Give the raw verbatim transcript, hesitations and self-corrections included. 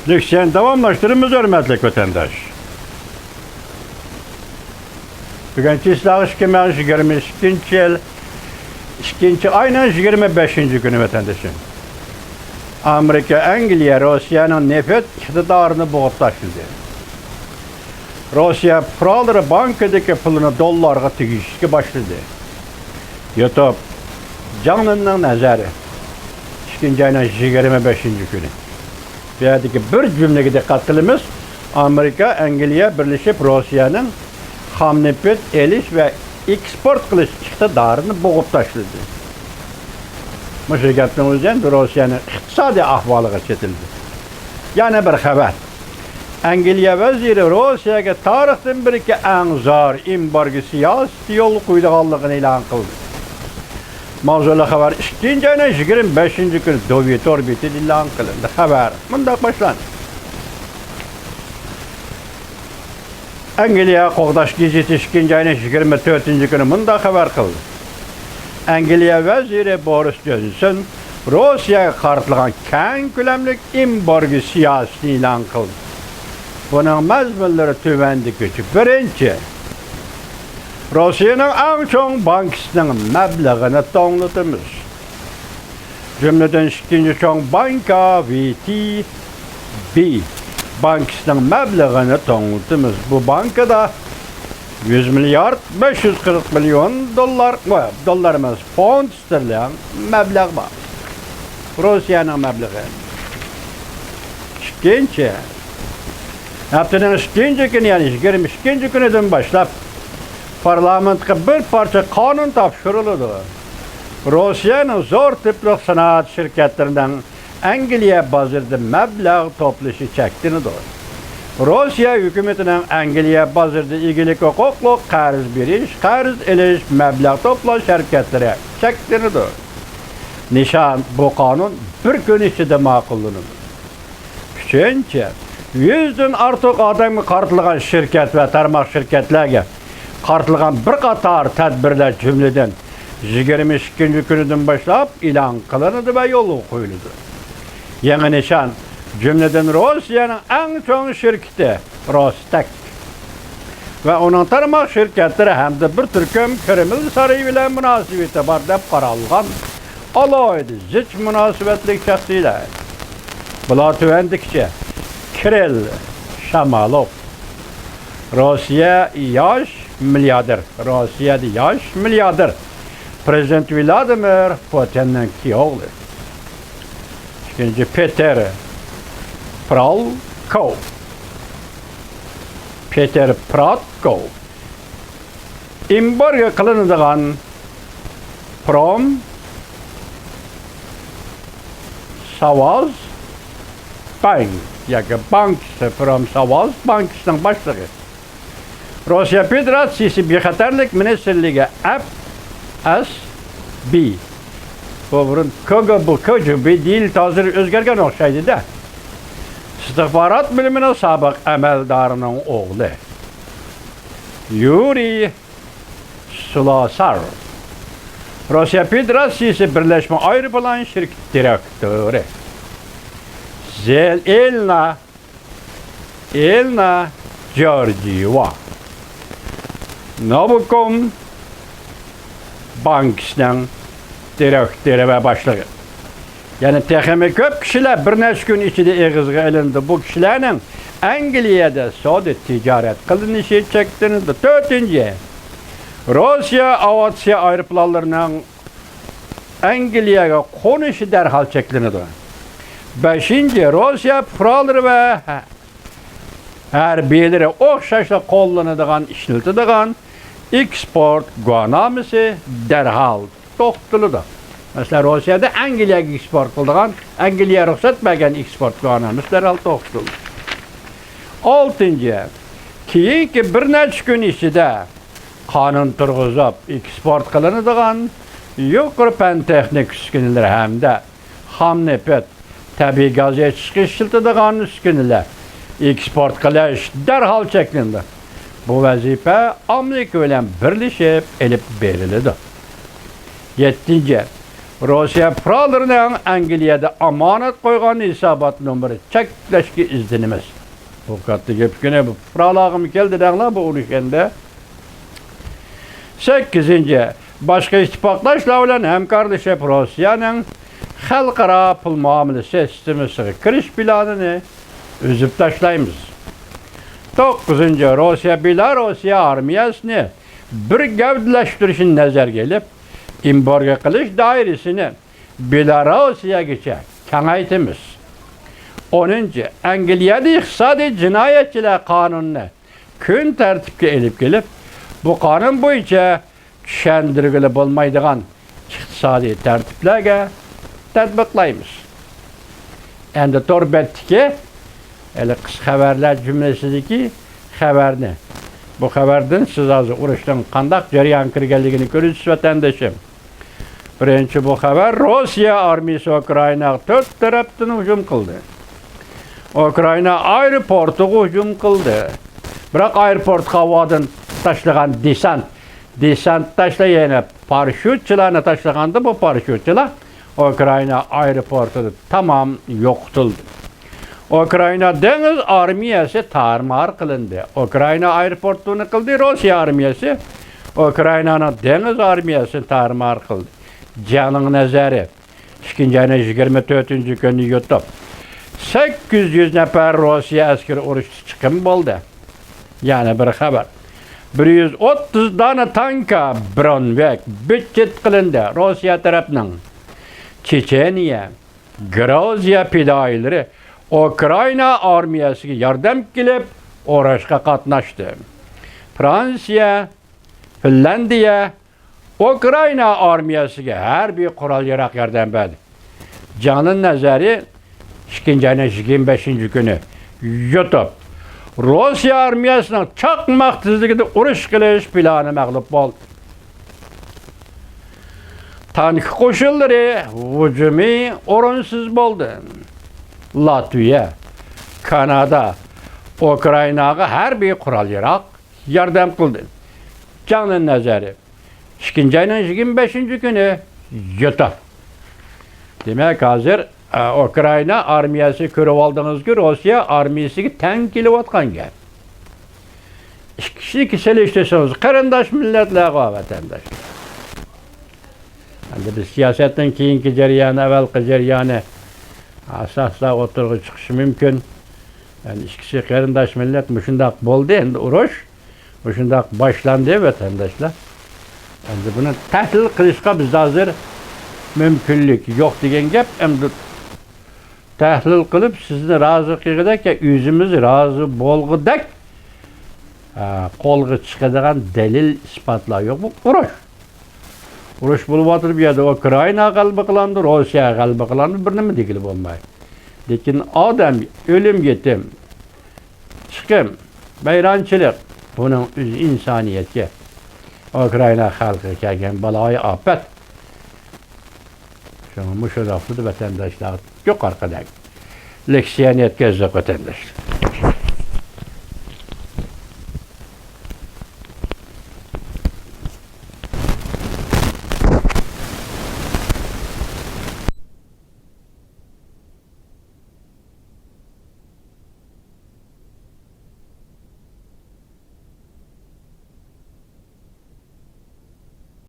لېكسىيەنى داۋاملاشتۇرىمىز، ھۆرمەتلىك ۋەتەنداش. بۈگۈن چىسلاغ ئىككى مىڭ يىگىرمە ئىككىنچى يىل ئىككىنچى ئاينىڭ يىگىرمە بەشىنچى كۈنى، ۋەتەندىشىم. ئامېرىكا، ئەنگلىيە روسىيەنىڭ نېفىت ئىقتىدارىنى بوغۇپ تاشلىدى. روسىيە پۇقرالىرى بانكىدىكى پۇلىنى دوللارغا تېگىشكە باشلىدى. يۇتۇپ، جاڭلىننىڭ نەزەرى. ئىككىنچى ئاينىڭ يىگىرمە بەشىنچى كۈنى. بۇ يەردىكى بىر جۈملىگە دىققەت قىلىمىز. ئامېرىكا، ئەنگلىيە بىرلىشىپ روسىيەنىڭ خام نېفىت ئېلىش ۋە ئېكسپورت قىلىش ئىقتىدارىنى بوغۇپ تاشلىدى. مۇشۇ گەپنىڭ ئۆزى ئەمدى روسىيەنىڭ ئىقتىسادىي ئەھۋالىغا چېتىلدى. يەنە بىر خەۋەر. ئەنگلىيە ۋەزىرى روسىيەگە تارىختىن بېرىكى ئەڭ زور ئېمبارگو سىياسىتى يولغا قويىدىغانلىقىنى ئېلان قىلدى. ماۋزۇلۇق خەۋەر ئىككىنچى ئاينىڭ يىگىرمە بەشىنچى كۈنى دوۋيې تور بېتىدە ئېلان قىلىندى. خەۋەر مۇنداق باشلاندى. ئەنگلىيە قوغداش گېزىتى ئىككىنچى ئاينىڭ يىگىرمە تۆتىنچى كۈنى مۇنداق خەۋەر قىلدى. ئەنگلىيە ۋەزىرى بورىس جونسون روسىيەگە قارىتىلغان كەڭ كۆلەملىك ئېمبارگو سىياسىتىنى ئېلان قىلدى. بۇنىڭ مەزمۇنلىرى تۆۋەندىكىچە. بىرىنچى، روسىيەنىڭ ئەڭ چوڭ بانكىسىنىڭ مەبلىغىنى توڭلىتىمىز. جۈملىدىن ئىككىنچى چوڭ بانكا ۋې تې بې بانكىسىنىڭ مەبلىغىنى توڭلىتىمىز. بۇ بانكىدا يۈز مىليارد بەش يۈز قىرىق مىليون دوللار، ۋە دوللار ئەمەس، فوند ستېرلىڭ مەبلەغ بار. روسىيەنىڭ مەبلىغى. ئىككىنچى، ھەپتىنىڭ ئىككىنچى كۈنى، يەنى يىگىرمە ئىككىنچى كۈنىدىن باشلاپ پارلامېنتقا بىر پارچە قانۇن تاپشۇرۇلىدۇ. روسىيەنىڭ زور تىپلىق سانائەت شىركەتلىرىنىڭ ئەنگلىيە بازىرىدا مەبلەغ توپلىشى چەكلىنىدۇ. روسىيە ھۆكۈمىتىنىڭ ئەنگلىيە بازىرىدا ئىگىلىك ھوقۇقلۇق قەرز بېرىش، قەرز ئېلىش، مەبلەغ توپلاش ھەرىكەتلىرى چەكلىنىدۇ. نىشان، بۇ قانۇن بىر كۈن ئىچىدە ماقۇللىنىدۇ. ئۈچىنچى، يۈزدىن ئارتۇق ئادەمگە قارىتىلغان شىركەت ۋە تارماق شىركەتلەرگە قارىتىلغان بىر قاتار تەدبىرلەر، جۈملىدىن، يىگىرمە ئىككىنچى كۈنىدىن باشلاپ ئېلان قىلىنىدۇ ۋە يولغا قويۇلىدۇ. يېڭى نىشان، جۈملىدىن، روسىيەنىڭ ئەڭ چوڭ شىركىتى روستېك ۋە ئۇنىڭ تارماق شىركەتلىرى ھەمدە بىر تۈركۈم كرېمىل سارىيى بىلەن مۇناسىۋىتى بار دەپ قارالغان ئالاھىدە زىچ مۇناسىۋەتلىك شەخسلەر. بۇلار تۆۋەندىكىچە: كىرىل شامالوف، روسىيە ياش مىلياردېر، روسىيەدە ياش مىلياردېر، پرېزىدېنت ۋلادىمىر پۇتىننىڭ كىيوغلى. ئىككىنچى، پېتېر پرالكوۋ، پېتېر پراتكوۋ، ئېمبارگو قىلىنىدىغان پروم ساۋاز بانك ياكى بانكىسى، پروم ساۋاز بانكىسىنىڭ باشلىقى. روسىيە فېدېراتسىيىسى بىخەتەرلىك مىنىستىرلىكى، ئەپ ئەس بى، بۇ بۇرۇن كاگېبې، كاجېبې دېيىلىپ، ھازىر ئۆزگەرگەن ئوخشايدۇ-دە. ئىستىخبارات بۆلۈمىنىڭ سابىق ئەمەلدارىنىڭ ئوغلى يۇرىي سلوسار، روسىيە فېدېراتسىيىسى بىرلەشمە ئايروپىلان شىركىتى دىرېكتورى زېل-، ئېلنا، ئېلنا جورجيېۋا، نوبكوم بانكىسىنىڭ دىرېكتورى ۋە باشلىقى. يەنە تېخىمۇ كۆپ كىشىلەر بىر نەچچە كۈن ئىچىدە ئېغىزغا ئېلىنىدۇ. بۇ كىشىلەرنىڭ ئەنگلىيەدە سودا تىجارەت قىلىنىشى چەكلىنىدۇ. تۆتىنچى، روسىيە ئاۋىئاتسىيە ئايروپىلانلىرىنىڭ ئەنگلىيەگە قونۇشى دەرھال چەكلىنىدۇ. بەشىنچى، روسىيە پۇقرالىرى ۋە ھەربىيلىرى ئوخشاشلا قوللىنىدىغان، ئىشلىتىدىغان ئېكسپورت گۇۋاھنامىسى دەرھال توختىتىلىدۇ. مەسىلەن، روسىيەدە ئەنگلىيەگە ئېكسپورت قىلىدىغان، ئەنگلىيە رۇخسەت بەرگەن ئېكسپورت گۇۋاھنامىسى دەرھال توختىتىلىدۇ. ئالتىنچى، كېيىنكى بىر نەچچە كۈن ئىچىدە قانۇن تۇرغۇزۇپ، ئېكسپورت قىلىنىدىغان يۇقىرى پەن تېخنىك ئۈسكۈنىلىرى ھەمدە خام نېفىت، تەبىئىي گاز ئېچىشقا ئىشلىتىدىغان ئۈسكۈنىلەر ئېكسپورت قىلىش دەرھال چەكلىنىدۇ. بۇ ۋەزىپە ئامېرىكا بىلەن بىرلىشىپ ئېلىپ بېرىلىدۇ. يەتتىنچى، روسىيە پۇقرالىرىنىڭ ئەنگلىيەدە ئامانەت قويغان ھېسابات نومۇرى چەكلەشكە ئىزدىنىمىز. بۇ كاتتا گەپكىنى، بۇ پۇقرالارغىمۇ كەلدى دەڭلار، بۇ ئۇرۇش ئەمدى. سەككىزىنچى، باشقا ئىتتىپاقداشلار بىلەن ھەمكارلىشىپ، روسىيەنىڭ خەلقئارا پۇل مۇئامىلە سىستېمىسىغا كىرىش پىلانىنى ئۈزۈپ تاشلايمىز. توققۇزىنچى، روسىيە بېلاروسىيە ئارمىيەسىنى بىر گەۋدىلەشتۈرۈشنى نەزەرگە ئېلىپ، ئېمبارگو قىلىش دائىرىسىنى بېلاروسىيەگىچە كېڭەيتىمىز. ئونىنچى، ئەنگلىيەدە ئىقتىسادىي جىنايەتچىلەر قانۇنىنى كۈن تەرتىپكە ئېلىپ كېلىپ، بۇ قانۇن بويىچە چۈشەندۈرگىلى بولمايدىغان ئىقتىسادىي تەرتىپلەرگە تەتبىقلايمىز. ئەمدى تور بەتتىكى ھېلىقى خەۋەرلەر جۈملىسىدىكى خەۋەرنى، بۇ خەۋەردىن سىز ھازىر ئۇرۇشنىڭ قانداق جەريانغا كىرگەنلىكىنى كۆرىسىز، ۋەتەندىشىم. بىرىنچى، بۇ خەۋەر، روسىيە ئارمىيىسى ئۇكرائىناغا تۆت تەرەپتىن ھۇجۇم قىلدى. ئۇكرائىنا ئايروپورتىغا ھۇجۇم قىلدى. بىراق ئايروپورتقا ھاۋادىن تاشلىغان دېسانت، دېسانت تاشلا، يەنى پاراشيۇتچىلارنى تاشلىغاندا، بۇ پاراشيۇتچىلار ئۇكرائىنا ئايروپورتىدا تامام يوقىتىلدى. ئۇكرائىنا دېڭىز ئارمىيەسى تارمار قىلىندى. ئۇكرائىنا ئايروپورتىنى قىلدى، روسىيە ئارمىيەسى ئۇكرائىنانىڭ دېڭىز ئارمىيەسىنى تارمار قىلدى. جياڭنىڭ نەزەرى، ئىككىنچى ئاينىڭ يىگىرمە تۆتىنچى كۈنى يۇتۇپ، سەككىز يۈز نەپەر روسىيە ئەسكىرى ئۇرۇشتا چىقىم بولدى. يەنە بىر خەۋەر. بىر يۈز ئوتتۇز دانە تانكا، برونۋېك بىتچىت قىلىندى. روسىيە تەرەپنىڭ چېچېنىيە، گرۇزىيە پىدائىيلىرى ئۇكرائىنا ئارمىيەسىگە ياردەم كېلىپ، ئۇرۇشقا قاتناشتى. فرانسىيە، فىنلاندىيە ئۇكرائىنا ئارمىيەسىگە ھەربىي قورال-ياراغ ياردەم بەردى. جياڭنىڭ نەزەرى، ئىككىنچى ئاينىڭ يىگىرمە بەشىنچى كۈنى يۇتۇپ، روسىيە ئارمىيەسىنىڭ چاقماق تېزلىكىدە ئۇرۇش قىلىش پىلانى مەغلۇپ بولدى. تانكا قوشۇنلىرى ھۇجۇمى ئورۇنسىز بولدى. لاتۋىيە، كانادا ئۇكرائىناغا ھەربىي قورال-ياراغ ياردەم قىلدى. جياڭنىڭ نەزەرى، ئىككىنچى ئاينىڭ يىگىرمە بەشىنچى كۈنى يۇتۇپ. دېمەك، ھازىر، ئە، ئۇكرائىنا ئارمىيەسى، كۆرۈۋالدىڭىزكى، روسىيە ئارمىيەسىگە تەڭ كېلىۋاتقان گەپ. ئىككىسىنى سېلىشتۇرسىڭىز، قېرىنداش مىللەتلەرغۇ، ۋەتەنداشلار. ئەمدى بىز سىياسەتنىڭ كېيىنكى جەريانى، ئەۋەلقى جەريانى ئاساسلار ئوتتۇرىغا چىقىشى مۇمكىن. يەنى ئىككىسى قېرىنداش مىللەت، مۇشۇنداق بولدى، ئەمدى ئۇرۇش مۇشۇنداق باشلاندى، ۋەتەنداشلار. ئەمدى بۇنى تەھلىل قىلىشقا بىز ھازىر مۇمكىنلىك يوق دېگەن گەپ. ئەمدى تەھلىل قىلىپ، سىزنى رازى قىلغۇدەك يا ئۆزىمىز رازى بولغۇدەك، ئە، قولغا چىقىدىغان دەلىل، ئىسپاتلار يوق. بۇ ئۇرۇش. ئۇرۇش بولۇۋاتىدۇ بۇ يەردە. ئۇكرائىنا غەلىبە قىلامدۇ، روسىيە غەلىبە قىلامدۇ، بىر نېمە دېگىلى بولمايدۇ. لېكىن ئادەم، ئۆلۈم-يېتىم، چىقىم، ۋەيرانچىلىق، بۇنىڭ ئۆزى ئىنسانىيەتكە، ئۇكرائىنا خەلقىگە كەلگەن بالايىئاپەت. شۇڭا مۇشۇ ۋاقىتتا ۋەتەنداشلارغا يۇقىرىقىدەك لېكسىيەنى يەتكۈزدۇق، ۋەتەنداشلار.